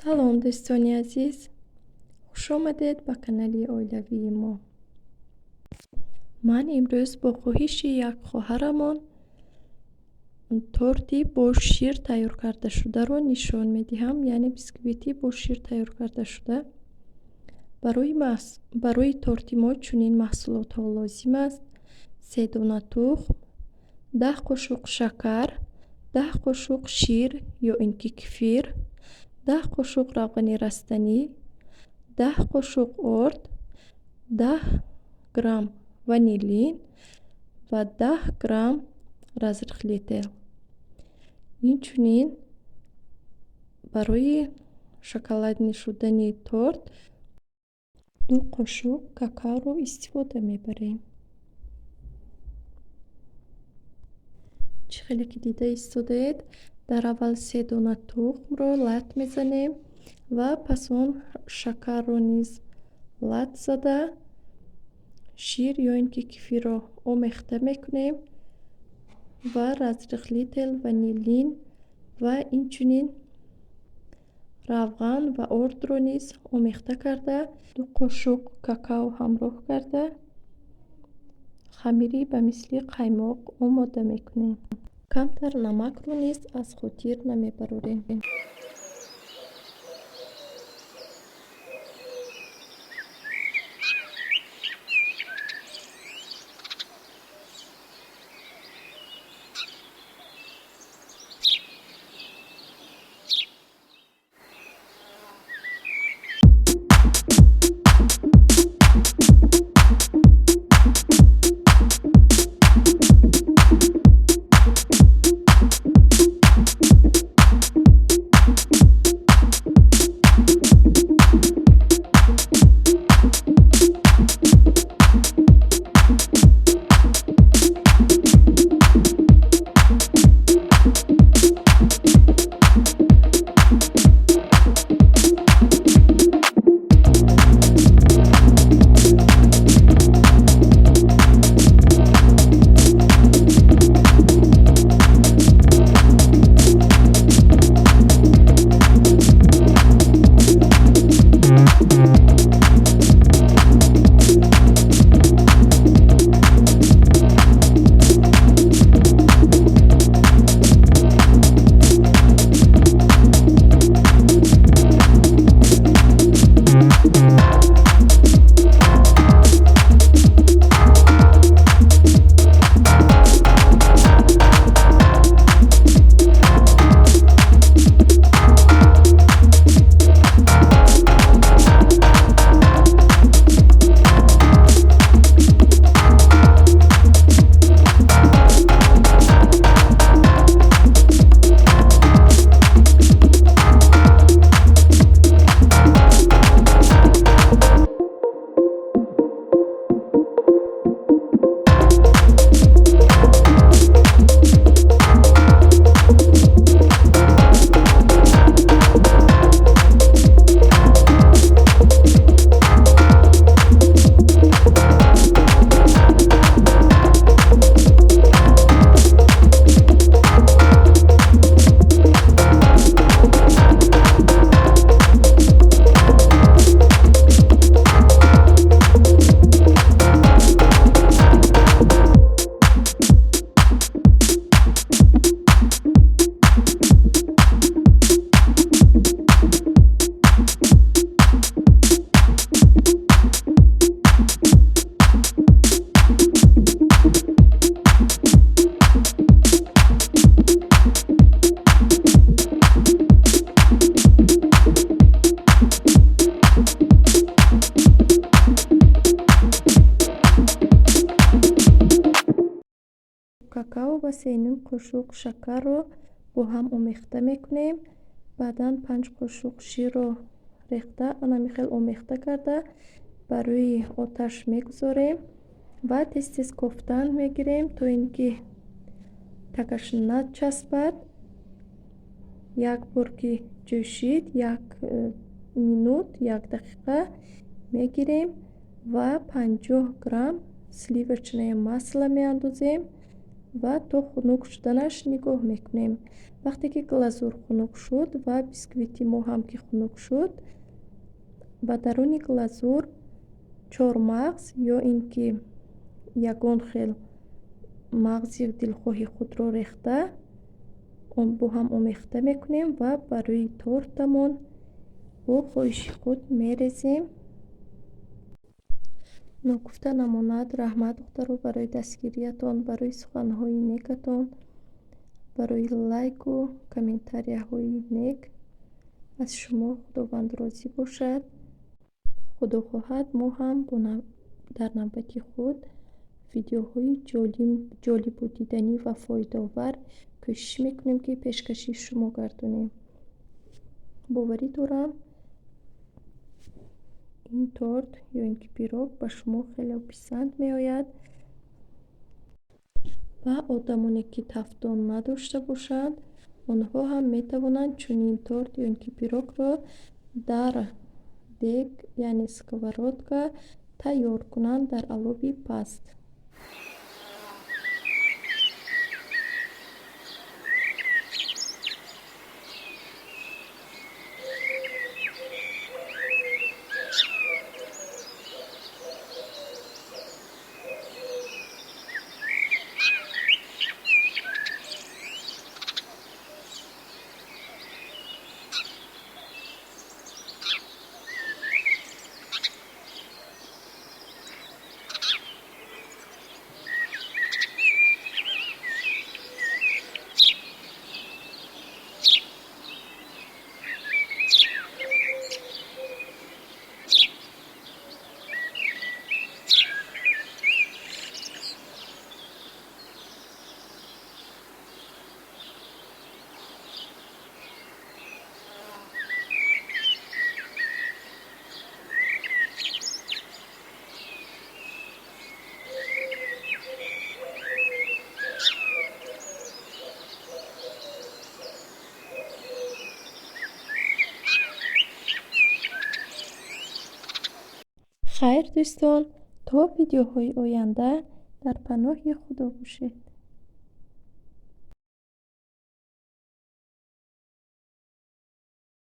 Салом, дӯстони азиз, хушомадед ба канали оилавии мо. Ман имрӯз бо хоҳиши як хоҳарамон торти бо шир тайёр кардашударо нишон медиҳам, яъне бисквити бо шир тайёр кардашуда. Барои торти мо чунин маҳсулотҳо лозим аст: 3 дона тухм, 10 қошуқ шакар, 10 қошуқ шир ё ин ки кефир, 10 қошуқ равғани растанӣ, 10 қошуқ орд, 10 грамм ванилин ва 10 грамм разрыхлитель. Инчунин барои шоколадни шудани торт 2 қошуқ какаоро истифода мебарем. Чӣ хеле ки дида истодаед, дар аввал 3 дона тухмро лат мезанем ва пас он шакарро низ лат зада, шир ё ин ки кефирро омехта мекунем ва разрыхлитель, ванилин ва инчунин равған ва ордро низ омехта карда, 2 қошуқ какао ҳамроҳ карда, хамири ба мисли қаймоқ омода мекунем. Камтар намакро низ аз хотир намебарорем. Какао ва 3,5 қошуқ шакарро бо ҳам омехта мекунем. Баъдан 5 қошуқ ширро рехта, анами хел омехта карда, ба рӯи оташ мегузорем ва тез-тез кофтан мегирем, то ин ки такаш начаспад. Як бор ки ҷӯшид, як минут, як дақиқа мегирем ва 50 грамм сливочное масло меандозем. Ва то хунук шуданаш нигоҳ мекунем. Вақте ки глазур хунук шуд ва бисквити мо ҳам ки хунук шуд, ба даруни глазур чормағз ё ин ки ягон хел мағзи дилхоҳи худро рехта, бо ҳам омехта мекунем ва ба рӯи тортамон бо хоҳиши худ мерезем. Ногуфта намонад, раҳмат, духтаро, барои дастгириятон, барои суханҳои некатон, барои лайку комментарияҳои нек. Аз шумо Худованд розӣ бошад. Худо хоҳад, мо ҳам дар навбати худ видеоҳои ҷолибу диданӣ ва фоидаовар кӯшиш мекунем, ки пешкаши шумо гардонем. Боварӣ дорам, ин торт ё ин ки пирог ба шумо хеле писанд меояд ва одамоне, ки тафдон надошта бошанд, онҳо ҳам метавонанд чунин торт ё ин ки пирогро дар дег, яъне сковородка, тайёр кунанд дар алови паст. Хайр, дӯстон, то видеоҳои оянда дар паноҳи Худо бошед.